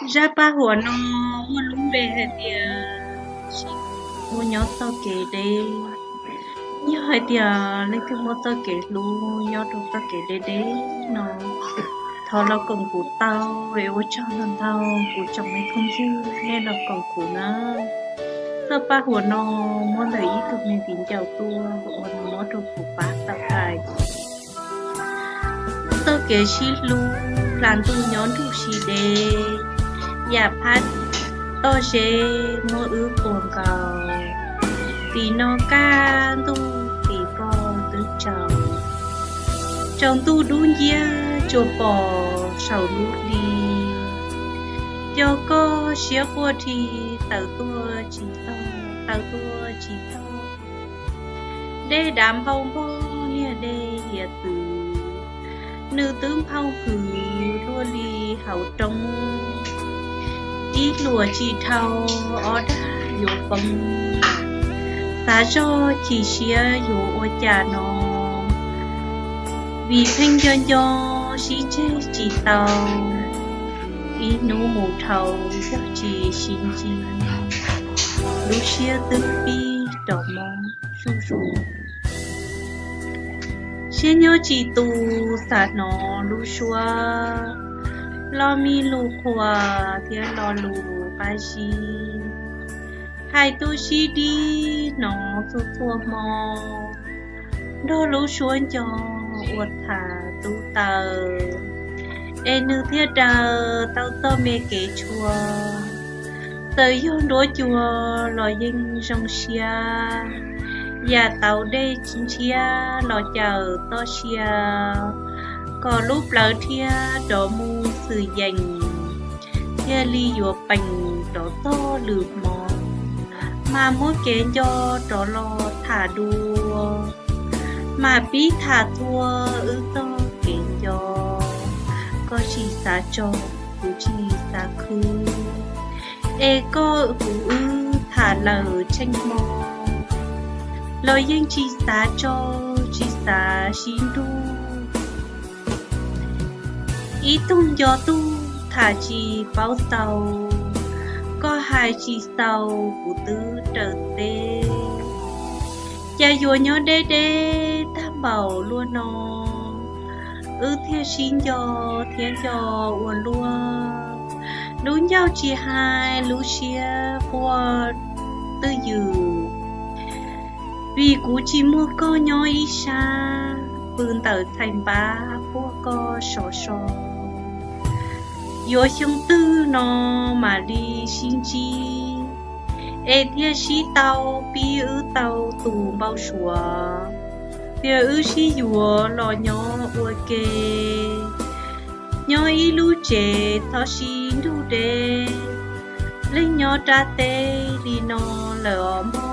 Zaj paj huam no muaj lub npe hais tias Sib Hlub Nyob Txoj Kev Deb. Yog hais tias leej twg muaj txoj kev hlub nyob rau txoj kev deb deb no, thov los koom kuv tau, es ua tsaug ntau ntau kuv tsoom me phooj ywg nej los koom kuv na. Txoj paj huam no muaj ntawm ib tug me viv ncaus tuaj uas nws muab rau kuv pab tau hais. Txoj kev sib hlub hla ntuj nyob nrug sib deb, yam phab toj zeb muab wb puag nkaus. Tim no kaj ntug tim pog twb tsaus, tsaus ntuj dub nciab tsuas pom saum lub hli. Yog koj siab quaj dhi, tawm tuaj tsis tau, tawm tuaj tsis tau. Dej dav nphau npog niag dej hiav txwv, nws twb nphau hwv luaj li hauv roob. Ib hluas tsis dhau, ob dag yuav poob. Xav zog chim siab yuav ua cas no, vim pheej nco nco sib tseg tsis tau. Ib hnub mus dhau yog tsis sib ntsib, lub siab twb pib rov mob zuj zus. Siab nyob tsis tus xav hnov lub suab, lo mi lus qhuas thiab lo lus qab zib. Hais tuaj sib dib hnov txhua txhua hmo, nrog lub suab nco ua tham tub taws, es nws thiaj daws tau txoj me kev tshua. Txawm yog nruab cua los yeej zoo siab, yam tau dej ntshiab los cawm toj sia, kom lub plawv thiab rov mus xwm yees, thiaj li yuav peem rov txog lwm hmo. Mas muab kev nco rov los tham dua, mas pib tham txhua wb txoj kev nco. Koj tsis xav tso, kuv tsis xav khwb, es koj kuv wb tham lawm tsheej hmo, los yeej tsis xav tso, tsis xav sib nrug. Ib tug nco tug tham tsis paub txaus, koj hais tsis xaus kuv twb raws teb. Cas yuav nyob deb deb tag npaum luaj no, wb thiaj sib nco thiab nco ua luaj. Lub ncauj tsis hais lub siab quaj twj ywm, vim kuv tsis muaj koj nyob ib sab, pw ntawm txhais npab puag koj sov so. Yuav xyoo twg no mam li sib ntsib, es thiaj sib tau pib wb tau tus npau suav, thiaj wb sib yuav los nyob ua ke. Nyob ib lub tsev txhob sib nrug deb, leej nyob rab teb li no lawm os mog.